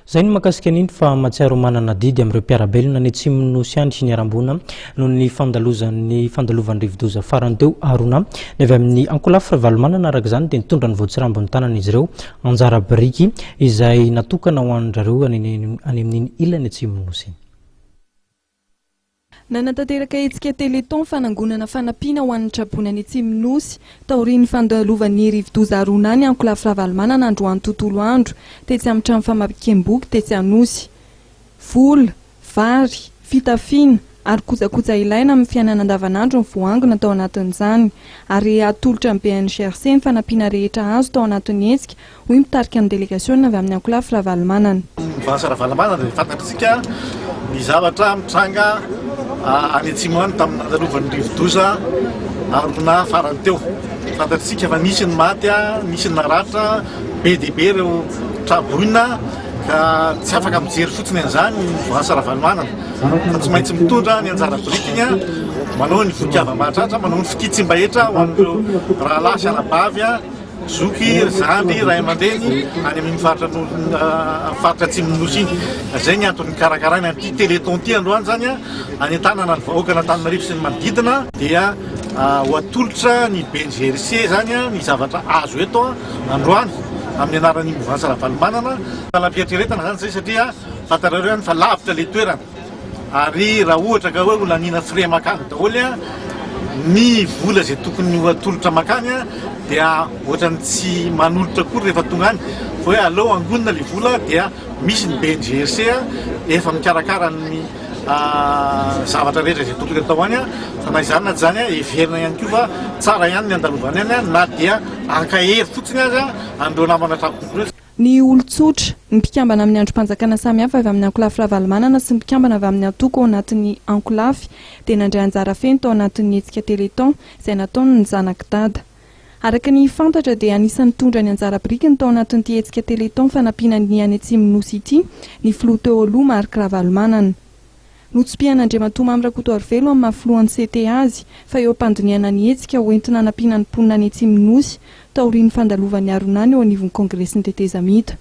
Izay no mahakasika an'iny fa mahatsiaro manana adidy amin'ireo mpiara-belona any atsimon'ny Nosy any sy niharam-boina noho ny fandalozan'ny fandalovan'ny rivodoza farany teo Haruna. Ny avy amin'ny ankolafy Ravalomanana araka izany dia nitondra ny voatsirambin'ny tanan'izy ireo anjara biriky izay natokana ho an-drareo any amin'iny ilany atsimon'ny Nosy iny. Nanatanteraka hetsika Téléthon fanangonana fanampiana ho an'ny traboina any Atsimon'ny Nosy, taorian'ny fandalovan'ny rivodoza Haruna ny ankolafy Ravalomanana androany tontolo andro, tetsy amin'ny trano famakiam-boky tetsy Anosy. Vola, vary, fitafiana ary kojakoja ilaina amin'ny fiainana andavanandro ny voaangona tao anatin'izany, ary hatolotra ny BNGRC ny fanampiana rehetra azo tao anatin'ny hetsika hoy ny mpitarika ny delegasiona avy amin'ny ankolafy Ravalomanana. Mivasa Ravalomanana dia fantatr'isika ny zavatra mitranga any atsimo any tamin'ny nandalovan'ny rivodoza Haruna farany teo. Fantatr'isika fa nisy ny maty, nisy ny naratra, be dia be ireo tra-boina ka tsy afaka mijery fotsiny an'izany ny Mivasa Ravalomanana fa tsy maintsy mitondra ny anjara birikiny, manao ny voky-hava-mahatratra, manao ny fitia tsy mba hetra ho an'ireo rahalahy sy anabavy. Zoky, zandry, ray aman-dreny any amin'iny faritra faritra atsimon'ny Nosy iny. Izay ny antony nikarakarana an'ity Téléthon ity androany izany, hanentanana ny vahoakan'Antananarivo sy ny manodidina, dia ho atolotra ny BNGRC izany ny zavatra azo eto androany amin'ny anaran'ny Mouvance Ravalomanana. Salam-pieritreretana izany izay satria fantatrareo ihany fa lavitra ilay toerana. Ary raha ohatra ka hoe ho laniana frais makany daholo ny vola izay tokony ho atolotra makany dia ohatran'ny tsy manolotra akory rehefa tonga any fa hoe aleo angonina ilay vola dia misy ny BNGRC efa mikarakara ny zavatra rehetra izay tokony atao any fa na izany na tsy izany heverina ihany koa fa tsara ihany ny andalovana any na dia ankahery fotsiny aza an'ireo namana traboina ireo. Ny olon-tsotra, ny mpikambana amin'ny andrim-panjakana samihafa avy amin'ny ankolafy Ravalomanana sy ny mpikambana avy amin'ny antoko ao anatin'ny ankolafy dia nandray anjara feno tao anatin'ny hetsika Téléthon izay nataon'ny zanak'i Dada. Araka ny fantatra dia anisan'ny nitondra ny anjara birikiny tao anatin'ity hetsika Téléthon fanampiana ny any Atsimon'ny Nosy ity ny filoha teo aloha Marc Ravalomanana. Notsipihan'Andriamatoa Mamy Rakotoarivelo amin'ny maha filohan'ny CT azy fa eo am-pandinihana ny hetsika ho entina hanampiana ny mponina any Atsimon'ny Nosy taorian'ny fandalovan'ny Harunany eo anivon'ny Kongresin'ny tetezamita.